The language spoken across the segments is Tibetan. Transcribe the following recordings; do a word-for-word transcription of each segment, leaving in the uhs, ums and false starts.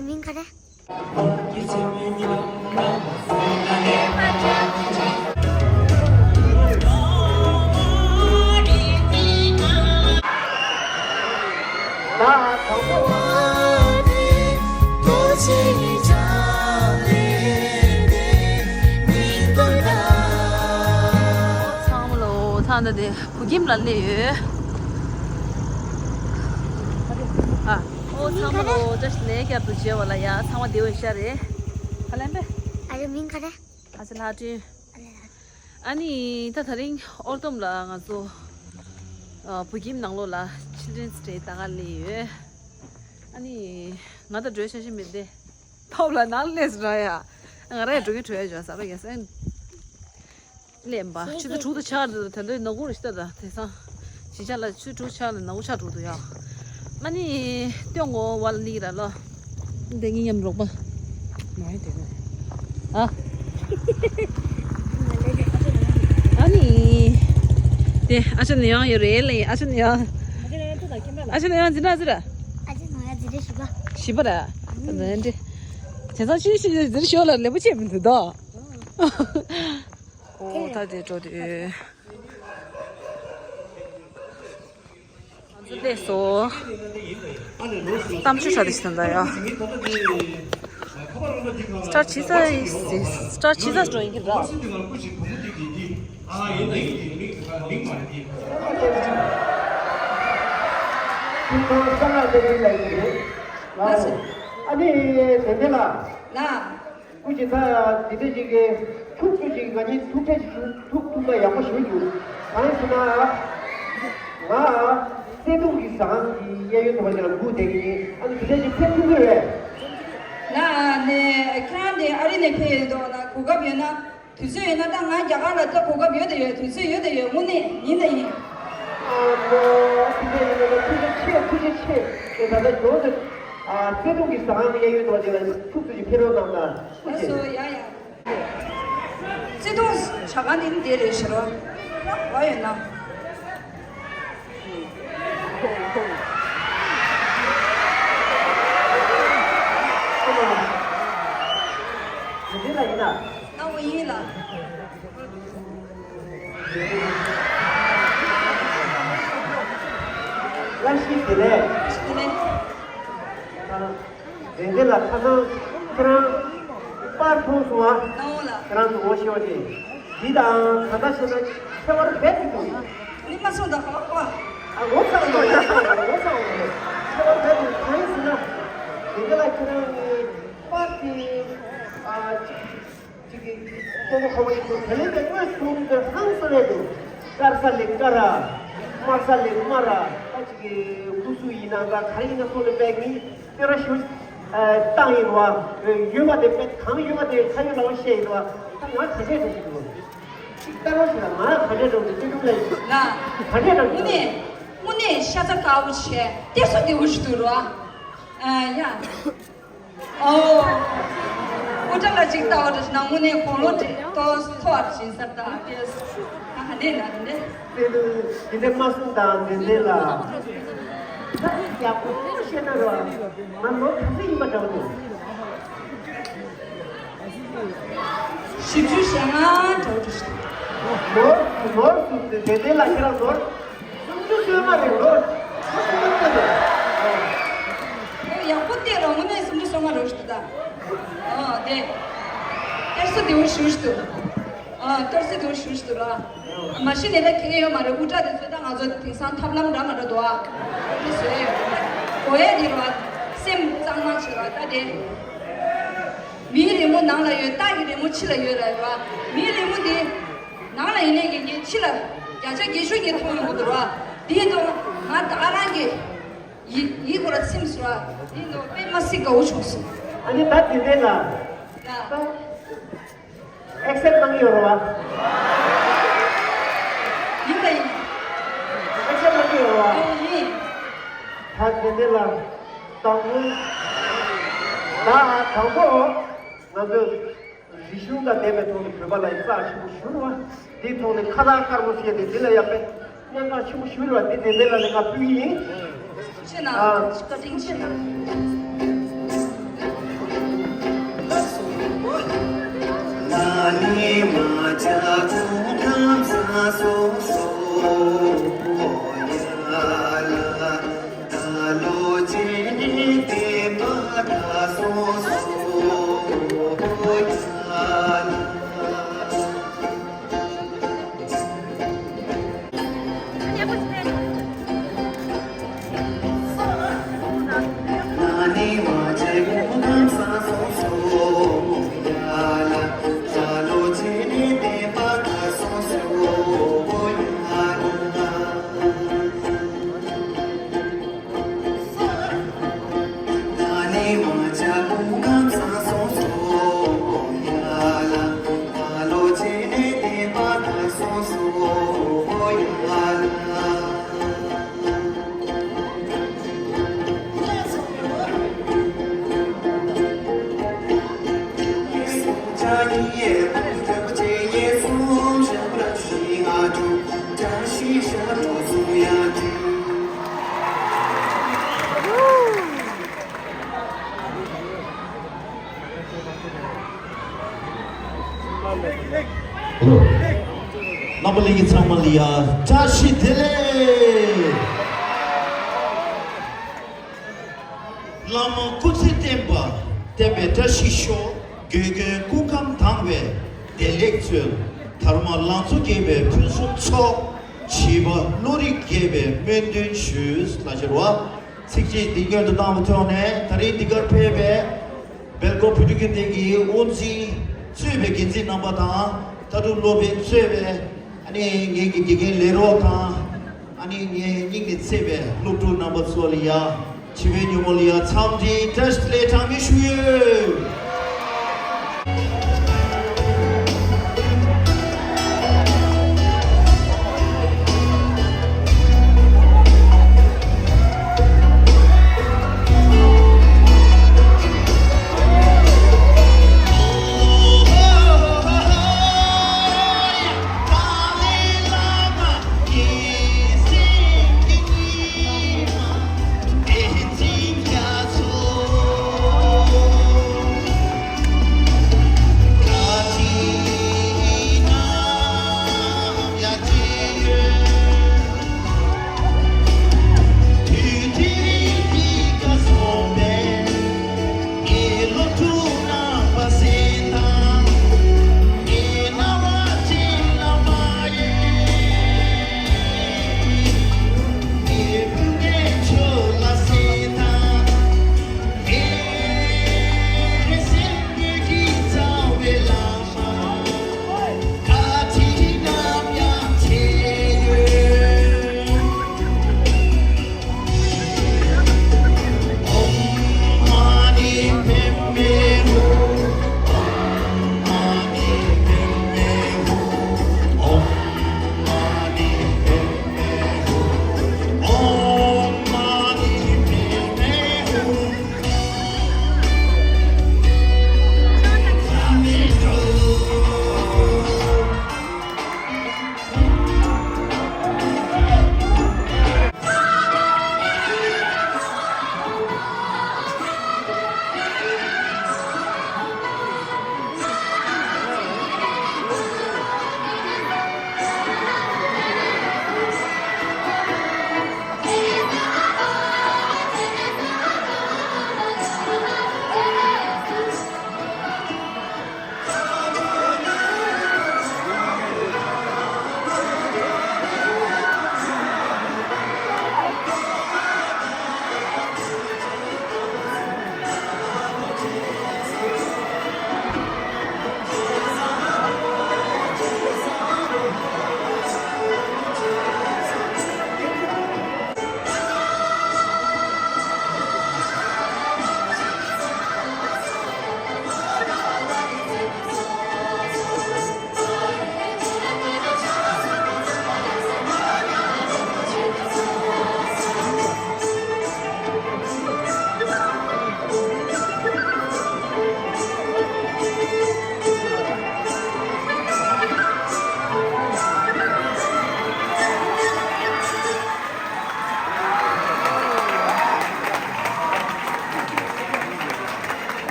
མིང་ག་རེ། ཚང་མ་ལོ་ཚང་ད་དེ་བུ་ཁྱིམ་ལ་སླེབས་ཡོད། ཨ། ཨོ་ཚང་མ་ལོ་བཀྲ་ཤིས་བདེ་ལེགས། བསྐྱར་དུ་མཇལ་བ་ལ་ཡ་ཚང་མ་བདེ་པོ་ཡིན་ཤག་རེད། ཧ་ལམ་པས། ཨ་རེ་མིང་ག་རེ། ཨ་ཅེ་ལྷ་སྒྲོན། ཨ་ནི་ད་དེ་རིང་ཨོར་ཏོམ་ལ་ང་ཚོ་ཨ་བུ་ཁྱིམ་ནང་ལོགས་ལ་Children's Day་ད་ག་སླེབས་ཡོད། ཨ་ནི་ང་ད་འགྲོ་ཤེས་ཤེས་མི་འདུག་ཕོབ་ལ་ནང་སླེབས་ར་ཡ། ང་རང་ཡང་འགྲོ་གི་འགྲོ་ཡ་བྱོས་ས་ར་ཡ་སེ། སླེབས་པ་ཆུ་ཚོད་དྲུག་ཏུ་ཆགས་འདུག་དེ་འདྲའི་ནག་ཁུག་རེ་ཞིག་ལྟ་ད་དེང་སང་། གཞིས་ཆགས་ལ་ཆུ་ཚོད་དྲུག་ཆགས་ལ་ནག་ཁུག་ཆགས་འགྲོ་འདུག་ཡ། ཨ་ནི་སྟོན་ངོ་བ་ལ་ལིག་ར་ལོ། འདི་ངའི་མཉམ་རོགས་པ། མ་ཡི་དེ་ནས། ཨ། ཨ་ནི། དེ་ཨ་ཅག་ནི་ཡང་ཡོད་རེད་ལེ། ཨ་ཅག་ནི་ཡང་། ཨ་ཅག་ནི་ཡང་འཛིན་གྲྭ་འཛིན་གྲྭ། ཨ་ཅག་ནི་ཡང་འཛིན་གྲྭ་བཞི་པ། བཞི་པ་ར། ད་འདི། དེང་སང་ཆུ་ཞིག་འཛིན་ཞོར་ལ་ལེགས་པོ་བྱས་མི་འདུག་དོ། ཨོ་ད་དེ་འགྲོ་དུས། ང་ཚོ་སླེབས་སོང་། གཏམ་བརྗོད་ཧྲ་དེ་ཞིག་དང་ད་ཡ། Start་བྱེད་ས་ཡིན། Start་བྱེད་ས་འགྲོ་ཡིན་གྱི་ར། ཨ་ནི་དེ་འདྲ་ལ། ལ། སྐུ་མཁྱེན་ད་འདི་འདྲ་ཞིག་གིས་ཐུགས་རྗེ་ཆེ། ང་གཉིས་ཐུག་འཕྲད་ཞུ་ཐུག་ཐུག་ན་ཡག་པོ་ཞུ་རྒྱུ། གང་ཡིན་ཟེར་ན། ང་བརྩེ་དུང་གི་ཟ་ཁང་གི་གཡས་གཡོན་དུ་མ་ཞིག་ལ་སྒུག་བསྡད་ཀྱི་ཡིན། ཨ་ནི་འདི་འདྲ་ཞིག་ཕེབས་ཐུབ་ཀྱི་རེད། ན་ནས་ཁྱེད་རང་དེ་ཨ་རི་ནས་ཕེབས་ཡོད་འདུག་ན་གོ་སྐབས་ཡོད་ན། དུས་ཚོད་ཡོད་ན་ད་ང་རྒྱ་གར་ལ་ལྟ་གོ་སྐབས་ཡོད་དེ་ཡོད། དུས་ཚོད་ཡོད་དེ་ཡོད། དངོས་གནས་ཡིན་དང་ཡིན། ཨ་མོ། དེ་འདྲ་ཡིན་ན་ཐུགས་རྗེ་ཆེ། ཐུགས་རྗེ་ཆེ། དེ་ད་ལྟ་ཡོད་དེ། ཨ། བརྩེ་དུང་གི་ཟ་ཁང་གཡས་གཡོན་དུ་བ་དེ་ལ་ཐུགས་རྗེ་ཆེ། ཕེབས་རོགས་གནང་དང་། ཐུགས་རྗེ་ཆེ། ལགས་སོ། ཡ་ཡ། བརྩེ་དུང་ཟ་ཁང་དེ་ནི་དེ་རེད་ཤག་རོ། བ་ཡོད་ན། དེ་འདྲ་ཡིན་ན། ཨ་འོ་ཡིན་ལ། བཀྲ་ཤིས་བདེ་ལེགས། བཀྲ་ཤིས་བདེ་ལེགས། ཨ། དེ་འདྲ་ལ་ཁ་སང་ཁྱེད་རང་པར་མཐོང་སོང་ཨ། ཨོ་ལ། ཁྱེད་རང་ཚོ་ངོ་ཤེས་པ་དེ། འདི་དང་གང་ལྟར་བཤད་ན་ཁྱད་པར་རྦད་དེ་འདུག་ནི་མ་སོང་ད་ཧ་གོ། ཨ། ངོ་ཚ་བ་ངོ་ཚ་བ་ངོ་ཚ་བ་ཁྱད་པར་རྦད་དེ་གང་ཡིན་ཟེར་ན། དེ་འདྲ་ལ་ཁྱེད་རང་གི་པར་དེ། ཨ། ཅིག་གཅིག་གིས་ཁོ་བོ་ཁོ་བོ་ཡིན་དུས་དེ་ལས་ཀྱང་དངོས་སུ་མཐོང་དུས་ཧང་སང་རེད་འདུག་དཀར་ས་ལས་དཀར་ར། དམར་ས་ལས་དམར་ར། ད་ཅིག་གི་སྐུ་གཟུགས་ཡིན་ན་འདྲ། ག་རེ་ཡིན་ན་ཐོག་ནས་དཔེ་ངས་བསྟོད་ར་ཞུ་བཏང་ཡིན་བ། ཡོད་མ་དེ་དཔེ་གང་ཡོད་མ་དེ་ཁ་ཡོད་ལ་བཤད་ཡིན་བ། ད་ང་ག་འདྲས་འགྲོ་གི་འདུག་ཅིག་ལྟ་རོགས་ཞུ་ལ། ང་ག་འདྲས་འགྲོ་གི་འདུག་དེ་འདུག་ལ་ཡིན། ང་ག་འདྲས་འགྲོ་གི་འདུག་དངོས་གནས་དངོས་གནས་ཤ་ཚ་དཀར་པོ་བྱས་ཏེ་སུ་དེ་འུ་ཞིག་འདུག་རོ། ཨ་ཡ། ཨོ། ཨོ་ཏྲ་ལ་ཅིག་ལྟ་བ་འདྲ་ཞིག་ན་དངོས་གནས་དགུང་ལོ་དེ་ཏོག་ཙམ་མཐོ་བ་ཞིག་ཡིན་ས་ལྟ་ཨ་ཏེས། ཨ་ཧ་འདྲས་ན་འདྲས། དེ་དུ་དེ་འདྲས་མ་གསུངས་དང་དེ་འདྲས་ལ། ད་ཡག་པོ་བཤད་ན་རོ། ང་ལོ་ག་ཚོད་ཡིན་པ་འདྲ་བ་འདུག་བཞི་བཅུ་ཞེ་ལྔ་འདྲ་བོ་འདྲ་ཞིག་ལོ་ལོ་སུ་དེ་དེ་ལ་ཁྱེད་རང་ལོ་སུམ་ཅུ་སོ་ལྔ་རེད་ལོ། ཨོ་ཡག་པོ་བལྟས་རོགས། དངོས་གནས་སུམ་ཅུ་སོ་ལྔ་རེད་ཞུ་ད། ཨོ་དེ། ཏེར་སི་དེའུ་ཞུ་ཞུ་དུ། ཨོ་ཏེར་སི་དེའུ་ཞུ་ཞུ་དུ་ར། མ་གཞི་ནས་ལ་ཁེ་ཡོད་མ་རེད། དབུ་སྐྲ་དེ་ཚོ་ད་ང་ཚོ་དེང་སང་ཐབས་ལམ་འདྲ་མ་འདྲ་འདུག་ཨ། དེ་བཟོས་ཡོད་རེད། གོ་ཡས་དེ་ར། སེམས་གཙང་མ་བྱེད་ར་ད་དེ། མིའི་རི་མོ་ནང་ལ་ཡོད། སྟག་གི་རི་མོ་ཕྱི་ལ་ཡོད་ར་ཡོད་ར། མིའི་རི་མོ་དེ་ནང་ལ་ཡིན་ནས་ཀྱི་ངས་ཕྱི་ལ་བརྒྱ་ཆ་བརྒྱད་ཅུ་ངས་མཐོང་ཡོང་གི་འདུག་ར། དེ་ཡིན་དུས་ང་ད་ག་རང་གི་ཡིད་ཡིད་ཁོ་ར་ཚིམས་སོང་ར། དེ་ཡིན་དུས་དཔེ་མ་སྲིད་དགའ་བོ་བྱུང་སོང་། ཨ་ནི་ད་དེ་འདྲས་ལ། ད། ཨེག་སེབ་གནང་གི་ཡོད་རེད་བ། ཡིན་ད་ཡིན། ཨེག་སེབ་གནང་གི་ཡོད་རེད་བ། ཨོ་ཡིན། ད་དེ་འདྲས་ལ་དང་པོ། ད་དང་པོ་ང་ཚོས་རིག་གཞུང་དང་ལྡན་པའི་ཐོག་ནས་བོད་པ་ལ་རྩ་ཆེན་པོ་ཞུ་རེད་བ། འདིའི་ཐོག་ནས་ཁ་བཏགས་དཀར་པོ་བཤད་དེ་འདི་ལ་ཡག་པའི་སྙན་གྲགས་ཆེན་པོ་ཞུ་རེད་བ། འདི་དེ་འདྲས་ལ་ནས་ང་ཕུལ་གྱི་ཡིན། ཆེ་ན་ཨ། བཀའ་དྲིན་ཆེ། ལོ། རྣམ་པ་ལྷན་རྒྱས་ཚང་མ་ལ་ཡ་བཀྲ་ཤིས་བདེ་ལེགས། བླ་མ་སྐུ་ཚེ་བརྟན་པ། བསྟན་པའི་བཀྲ་ཤིས་ཤོག་དགེ་རྒན་སྐུ་ཁམས་དྭངས་པའི་བདེ་ལེགས་སྩོལ། དར་མ་ལང་ཚོ་རྒྱས་པའི་ཕུན་སུམ་ཚོགས། བྱིས་པ་བློ་རིག་རྒྱས་པའི་སྨོན་འདུན་ཞུ། ལ་ཞེར་བ། ཚིགས་བཅད་འདི་སྔོན་དུ་བཏང་བའི་ཐོག་ནས་ད་རིང་འདི་གར་ཕེབས་པའི་སྦེལ་ཀོབ་བོད་ཕྲུག་ཁྱིམ་སྡེ་གི་དབུ་འཛིན་གཙོས་པའི་འགན་འཛིན་རྣམ་པ་དང་། ལྟ་གྲུབ་སློབ་དཔོན་གཙོས་པའི་ཨ་ནི་ངེད་ཀྱི་དགེ་རྒན་ལས་རོགས་དང་། ཨ་ནི་ངའི་སྙིང་ནས་བརྩེ་བའི་སློབ་ཕྲུག་རྣམ་པ་ཚོ་ལ་ཡ། བྱིས་པའི་ཉིན་མོ་ལ་ཡ་འཚམས་འདྲིའི་བཀྲ་ཤིས་བདེ་ལེགས་གྲངས་མེད་ཞུ་ཡོད།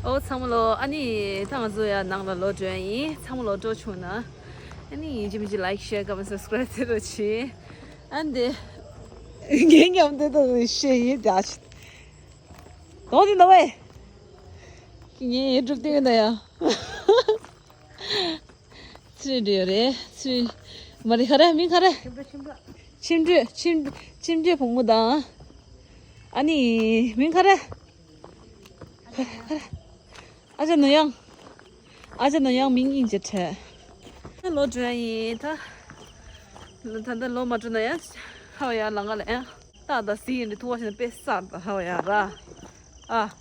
ཨོ་ཚང་མ་ལོ། ཨ་ནི་ད་ང་ཚོ་ཡང་ནང་ལ་ལོག་འགྲོ་ཡ་ཡིན། ཚང་མ་ལོ་འགྲོ་བྱུང་ན། ཨ་ནི་ཡིན་གཅིག་མིན་གཅིག་ལའིཀ་ཤེར་ཀོ་མེན་སབ་སི་ཀ་རབ་དེ་རུ་བྱེད། ཨ་འདི་རྒན་མཉམ་དུ་ད་ཤེས་ཡིན་ད་ཆི། དོ་དེ་ནོ་ཝེ། ངས་ཡེ་སྒྲུབ་སྟེ་ཡོད་ན་ཡ། ཚུལ་འདྲ་ཡོད་རེད། ཚུལ་མ་རེད། ག་རེ་མིང་ག་རེ། ཁྱིམ་བྲོ་ཁྱིམ་བྲོ། ཁྱིམ་བྲོ་ཁྱིམ་ཁྱིམ་བྲོ་བུ་མོ་དང་། ཨ་ནི་མིང་ག་རེ། ག་རེ་ག་རེ། ཨ་ཅག་ནོར་གཡང་། ཨ་ཅག་ནོར་གཡང་མིང་དབྱིན་ཇི་བྲིས། ལོག་འགྲོ་ཡ་ཡིན་ད། ད་ལྟ་ལོག་མ་འགྲོ་ན་ཡ། ཧ་བ་ཡ་ལང་ག་ལ་ཡ། ཏག་ཏག་ཟིན་ཡིན་དུ་ཐུག་པ་ཞིག་ན་དཔེ་གསར་ད་ཧ་བ་ཡ་ར། ཨ།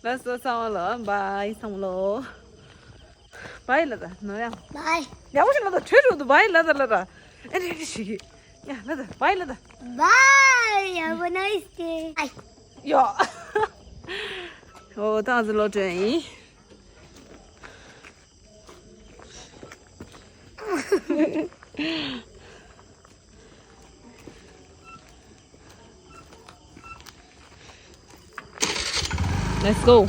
ལགས་སོ་ཚང་མ་ལོ་བའི་ཚང་མ་ལོ། བའི་ལ་ད་ནོར་གཡང་། བའི། ཡག་པོ་ཞིག་ལ་ད་བྲོས་འགྲོ་འདུག་བའི་ལ་ད་ལ་ད། ཨེ་རེ་རེ་ཞིག་ཡ་ལ་ད་བའི་ལ་ད། Bye, have a nice day. ཡོ། ཨོ་ད་ང་ཚོ་ལོག་འགྲོ་ཡིན། Let's go.